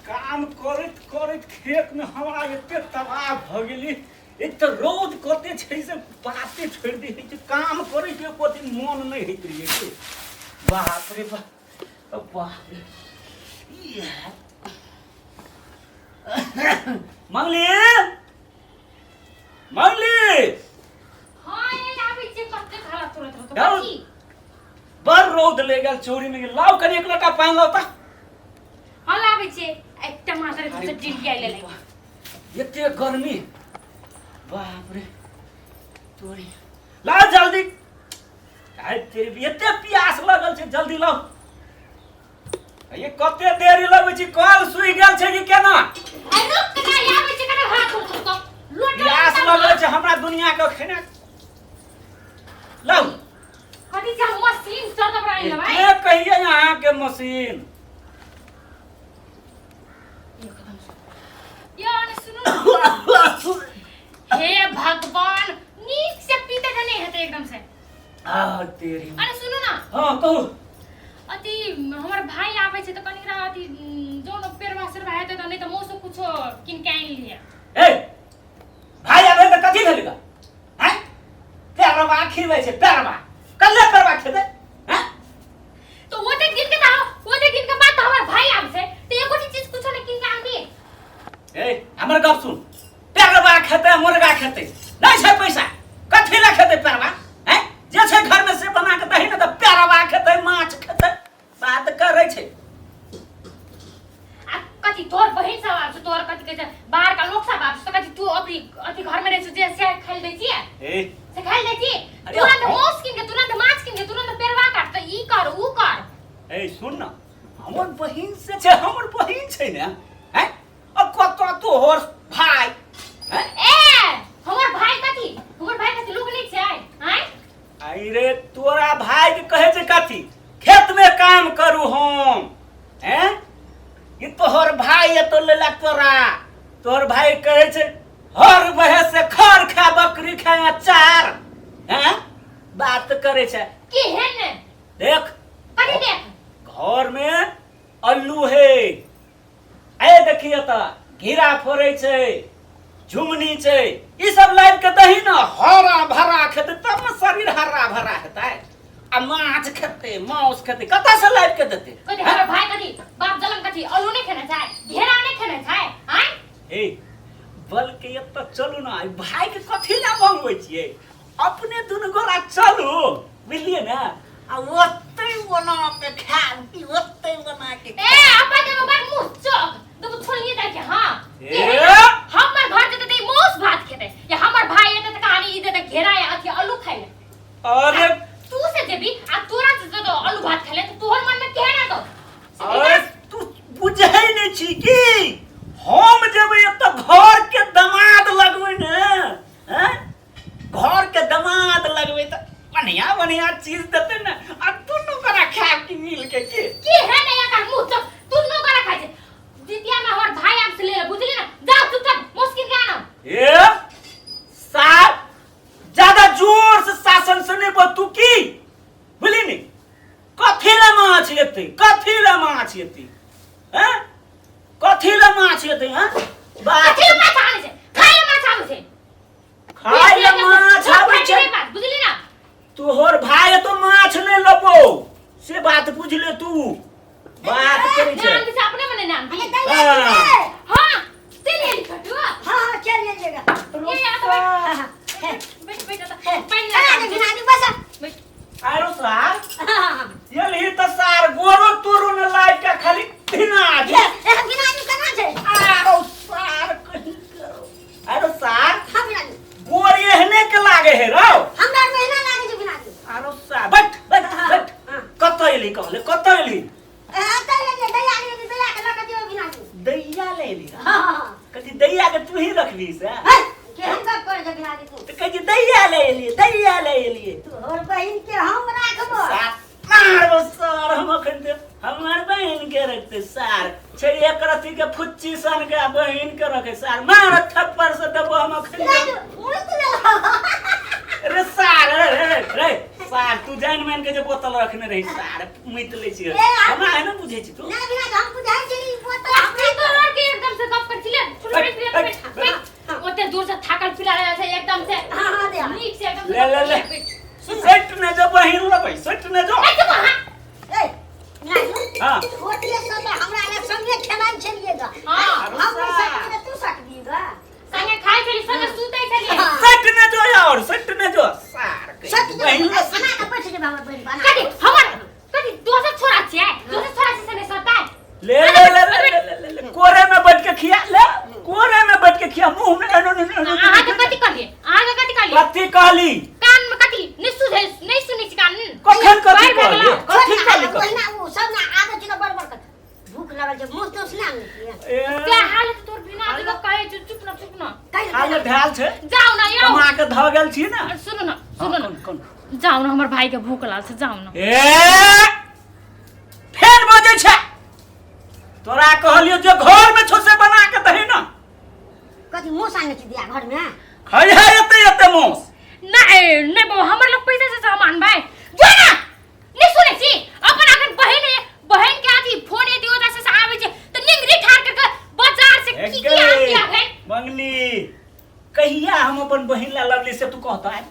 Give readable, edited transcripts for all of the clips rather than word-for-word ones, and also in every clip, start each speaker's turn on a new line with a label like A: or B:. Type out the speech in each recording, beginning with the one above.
A: काम करैत करैत खेतमे हमरा एते तबाह भऽ गेली। एक तऽ रौद कते छै से बाते छोड़ि दै छै, काम करैके एको दिन मोन नहि होइत रहै छै। बाप रे बाप, बाप रे। इएह। मंगली, मंगली।
B: हाँ, ये आबै छै, कते खाला तुरंत रहतो।
A: जाउ।
B: कथी?
A: बड़ रौद ले गेल चोरी में गेल। लाउ कनि एक लोटा पानि लाउ तऽ।
B: हाँ, लाबै छै। एक टमाटर के
A: अरे
B: डिलिया ले ले।
A: एते गर्मी, बाप रे तोरी। लाउ जल्दी। आइ तेरी एते प्यास लगल छै, जल्दी लाउ। ये कते देरी लगै छै? कल सुइ गेल छै कि केना?
B: आ रुक के गाड़ी आबै छै, कने हाथ उठो तो लोटा।
A: प्यास लगल छै हमरा दुनिया के खेना। लाउ।
B: कथी छै? मशीन चल दबरा लेबै।
A: के कहिए अहाँके मशीन?
B: यो ने सुनू, हे भगवान, नीक से पीते तऽ नहि हेतै एकदम से।
A: आ तेरी।
B: अरे सुनू ना।
A: हाँ, कहू।
B: अथी हमर भाई आबै छै तऽ कनि एकरा अथी जोन पेरवा सेरवा हेतै तऽ, नहि तऽ मौसो कुछो कीन के आनि लिअ।
A: ए भाई आबे तऽ कथी भेल गा? हैं, पेरवा खिबै छै? पेरवा कल्ले पेरवा खेबै? हैं?
B: तो ओते दिन के तऽ ओते दिन के बाद तऽ हमर भाई आबै छै तऽ एको चीज कुछो नहि कीन के आनि दिए?
A: ए हमर गप सुन, पेरवा खेतै मुर्गा खेतै, नहि छै पैसा, कथी लए खेतै पेरवा? हैं, जे छै घर में से बना के दही ने, तऽ पेरवा खेतै माछ खेतै, बात करै छै।
B: आ कथी तोहर बहिन सब आबै छै, तोहर कथी कहै छै, बाहर का लोक सब आबै छै तऽ कथी तू अभी अथी घर में रहै छै जे से खाइ दै छियै?
A: ए
B: से खाइ दै छी?
A: अरे
B: तुरंत
A: हम-
B: मांस कीन के, तुरंत माछ कीन के, तुरंत पेरवा काट तऽ ई कर ऊ कर।
A: ए सुन न, हमर बहिन से छै, हमर बहिन छै ने। हैं, आ कतऽ तोहर भाय? हैं?
B: ए हमर भाई कथी, हमर भाई कथी लोक नहि छै? आँय?
A: आई रे तोरा भाई के कहे छै कथी, खेत में काम करू हम? हैं, ई तोहर भाई एतो लेला तोरा। तोहर भाई कहे छै हर बहे से खर खा बकरी खा अचार। हैं, बात करे छै।
B: केहन ने?
A: देख।
B: कथी देख?
A: घर में अल्लू है, ए देखिए तऽ घेरा फोड़ै छै, झुमनी छै, ई सब लाबि के दही ने, हरा भरा खेतै तब ने शरीर हरा भरा हेतै। आ माछ खेतै मांस खेतै, कतऽ से लाबि के देतै?
B: कथी हमर भाई कथी बाप जलम कथी आलू नहि खेने छै, घेरा नहि खेने छै? आँय?
A: हे बल्कि एतऽ चलू ने, आई भाई के कथी लए मंगबै छियै? अपने दुनू गोरा चलू, बुझलियै ने, आ ओतै बना के खायब कि ओतै बना के।
B: ए अपन एगो बार मुंह चौक दुगो छोड़िए दे के। हां।
A: ए!
B: हमर घर जेतै तऽ ई मांस भात खेतै या हमर भाई एतै तऽ कहानी ई देतै घेरा या अथी आलू खाइ ले।
A: अरे
B: तू से जेबी आ तोरा से जेतो आलू भात खाइ ले तऽ तोहर मन में केहन एतौ?
A: अरे तू बुझै नहि छी की हम जेबै एतऽ घर के दमाद लगबै ने? हैं, घर के दमाद लगबै तऽ बढ़िया बढ़िया चीज देतै ने, आ दुनू गोरा खायब की मिल के की।
B: की है ने एकर मुंह चौक दुनू गोरा खाइ छै। जितिया में हमर भाई आब से ले ले, बुझली ना? जा चुपचाप मुश्किल के आनो।
A: ए साहब, ज्यादा जोर से शासन से नहीं बोल तू की, बुझली नी? कथी ले माछ एतै? कथी ले माछ एतै? हैं, कथी ले माछ एतै? हैं, बात
B: कथी ले माछ आनै छै? खाइ ले माछ आबै छै?
A: खाय ले माछ आबै छै?
B: बात बुझली ना?
A: तोहर भाय तो माछ नहि लेबो, से बात बुझ ले तू। बात करै छै।
B: नाम से अपने मने नाम दी।
A: हाँ।
B: हां, चल एली छोटू।
C: हाँ हाँ, चल लीजिएगा।
B: ये आ तो
C: हाँ हाँ,
B: बैठ बैठ बैठ।
C: हाँ।
B: पानी
C: हाँ,
B: लगा।
C: बिना बस।
A: आरो सार।
C: हाँ हाँ।
A: ये तऽ सार गोरो तोरो न लाइव के खाली धिना दे।
C: ए बिना केना छै?
A: आरो सार कहीं करो। आरो सार।
C: हाँ बिना।
A: गोर एहने के लागे है रौ।
C: हमरा महीना लागे छै बिना।
A: आरो सार बैठ बैठ बैठ।
C: हाँ।
A: कतऽ एली कहले, कतऽ एली?
C: ए चल ले दया ले, दया के लगा दियो बिना।
A: दैया ले एली?
C: हाँ हाँ।
A: कथी दैया के तू ही रखबी से?
C: है केहन गप करे छै बिना तू?
A: तऽ कहै छै दैया ले एलियै, दैया ले एलियै।
C: तोहर बहिन के हम राखबो।
A: मारबो सार हम अखन तऽ। हमर बहिन के रखते सार छै एक रत्ती के फुच्ची सन के, आ बहिन के रखे सार। मार थप्पड़ से देबो हम अखन।
C: बिना मुइत ले।
A: रे सार, रे रे रे सार, तू जान मान के जे बोतल रखने रही सार, मुइत लै छी।
C: ए,
A: हमरा एना बुझै छी तू?
C: ना बिना, हम बुझाइ छै ई बोतल हमरा।
B: तोहर बैठ बैठ ओते दूर से थाकल पिला रहल छै एकदम से।
C: हाँ हाँ दे।
B: नीक से एकदम।
A: ले, ले, ले।
B: बैठ।
A: सट ने जो बहिन लबै, सट ने जो।
B: ए, चुप अहाँ।
C: ए नानू।
A: हाँ।
C: छोटिए समय हमरा लग संगे खेलाइ छलियै गा।
B: हाँ।
C: हम नहि सकबी तऽ तू सकबी गा।
B: संगे खाइ छली, संगे सुतै छली।
C: हाँ।
A: सट ने जो और सट ने जो सार के
C: सट जेबै,
A: बहिन लग।
C: बना कऽ बैठ जेबै हमर बहिन बना।
B: कथी हमर कथी दोसर छोरा छियै? दोसर छोरा छै से नहि सताय।
A: ले ले ले ले ले ले ले कोरे में बैठ के खिया ले, कोरे में बैठ के खिया, मुंह में एनो एनो एनो।
B: अहाँके कथी कहलियै? अहाँके कथी कहलियै?
A: कथी कहली?
B: कान में कथी नहि सुनै, नहि सुनै छी कान।
A: कखन कथी
B: बाहर भए
A: कहली?
B: गेलौ।
A: कथी
C: छोड़
A: कहली?
C: ना, ओहिना ओ सब ना आबै छै तऽ बड़ बड़ कर भूख लगल छै, मुँह तोस ना आनै छियै।
A: ए,
B: ते हालत तोर बिना देलो कहै छै चुप न, चुप न।
C: कहि
A: हालत ढाल छै।
B: जाउ न यौ।
A: कमा के धऽ गेल छी ना।
B: सुनू न, सुनू न।
A: कौन कौन?
B: जाउ न, हमर भाई के भूख लागल छै, जाउ न।
A: ए, फेर बजै छै। तोरा कहलियो जे घर में छौ से बना के दही ना।
C: कथी मुँह आनै छै दिया घर में?
A: खइहे एते एते मौस।
B: नहीं नहीं बाबा, हमर लोग पैसा से सामान भाई जो ना नहीं सुनै छी। अपन अखन बहिन है, बहिन के अथी फोन एती ओता से आबै छै त निंगरी ठार कर के बाजार से की की आन दिया है।
A: मंगली, कहिया हम अपन बहिन ला लवली से तू कहता है?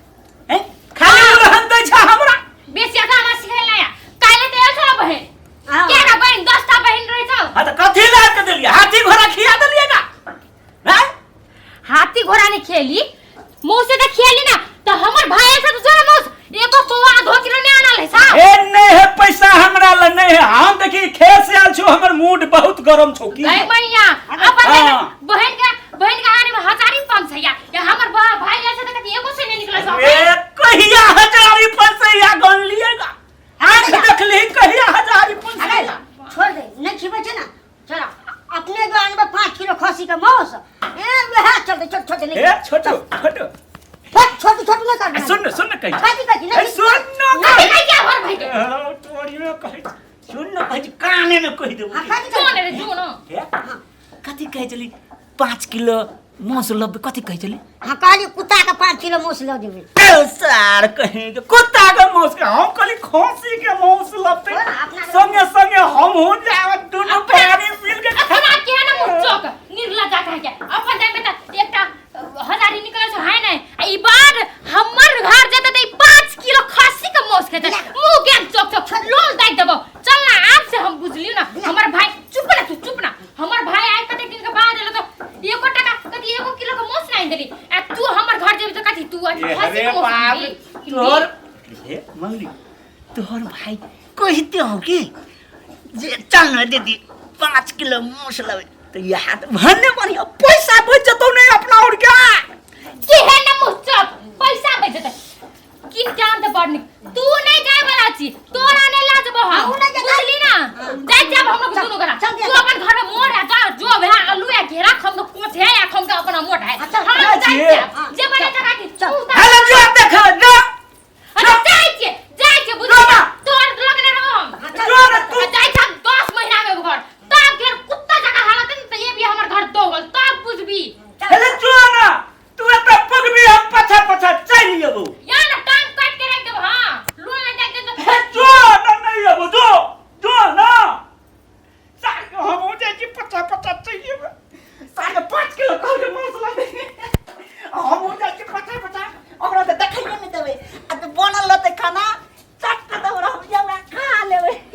A: हैं, खाली रहन दै छै हमरा।
B: बेसी अखन हमरा सिखै ना काल्हि त आयल छौ बहिन।
C: हाँ।
B: केरा बहिन 10टा बहिन रहै छौ।
A: हाँ त कथी ला के देलियै? हाथी घोड़ा खिया देलियै ना? हैं?
B: हाथी घोड़ा नहीं खेली, मुंह से त खेली ना त हमर भाई ऐसा त जोरा मौस एको पौआ आधो किलो नहीं आनल है साहब।
A: ए नहीं है पैसा हमरा ल नहीं है। हम देखी खेत से आयल छौ, हमर मूड बहुत गरम छौ की।
B: गई मैया अपन
A: हाँ।
B: बहन के आने में हजारी पंच है या हमर भाई ऐसा त कथी एको से नहीं निकले साहब।
A: ए कहिया हजारी पैसा गन लिएगा? आंख देखली कहिया हजारी
C: अरे
A: पैसा?
C: छोड़ दे, नहीं खिबै छै ना, चल अपने जो आनबै 5 किलो खस्सी के मांस, ए वएह चलते। छोड़ छोड़ दे नहीं।
A: ए छोटू छोटू।
C: छोड़ छोटू छोटू नहीं कर।
A: सुन सुन कहि।
C: कथी कथी
A: ए
C: नहीं।
A: सुन न।
B: कथी कहि क्या हमर भाई के?
A: तोरी में कहि, सुन न कहि, काने में कहि देबो।
C: हाँ, कथी
B: जो
C: कथी?
B: ने रे जो न।
A: ए, कथी कहै छली? 5 किलो मांस लबे कथी कहै छली?
C: हाँ कहली कुत्ता के 5 किलो मांस लऽ जेबै।
A: ए सार कहे के कुत्ता के मांस के, हम कहली खसी के मांस लबते।
C: छोड़, अपना के-
A: संगे संगे हम हो जाए दुनू प्राणी मिल के।
B: अपना के ना मुंह चौक निर्लज्जा कह के अपन टाइम में त एकटा हजारी निकले छौ है नै, आ ई बार हमर घर जेते त ई 5 किलो खस्सी के मांस खेते मुंह के चौक चौक लोल दाइ देबो। चल ना आब से हम बुझलियो ना हमर भाई। चुप ना तू, चुप ना। हमर भाई आइ कते दिन के बाद एलो त एको टका कथी एको किलो के मांस नहीं देली, आ तू हमर घर जेबी त कथी तू अथी
A: ए,
B: खस्सी
A: अरे
B: के मांस
A: बाप
B: आनबी?
A: तोहर हे मंगली, तोहर भाई कहते हो कि जे चल न दीदी 5 किलो मांस लबे तो यहाँ तो भन्ने बढ़िया पैसा बच जतौ नहीं अपना और क्या।
B: की है ना मुँह चौक पैसा बच जतै किन के आन त बड़ नीक। तू नहीं जाय वाला छी, तोरा नहीं लाजबो हम।
C: हमहूँ नहीं जेबै।
B: बुझली ना?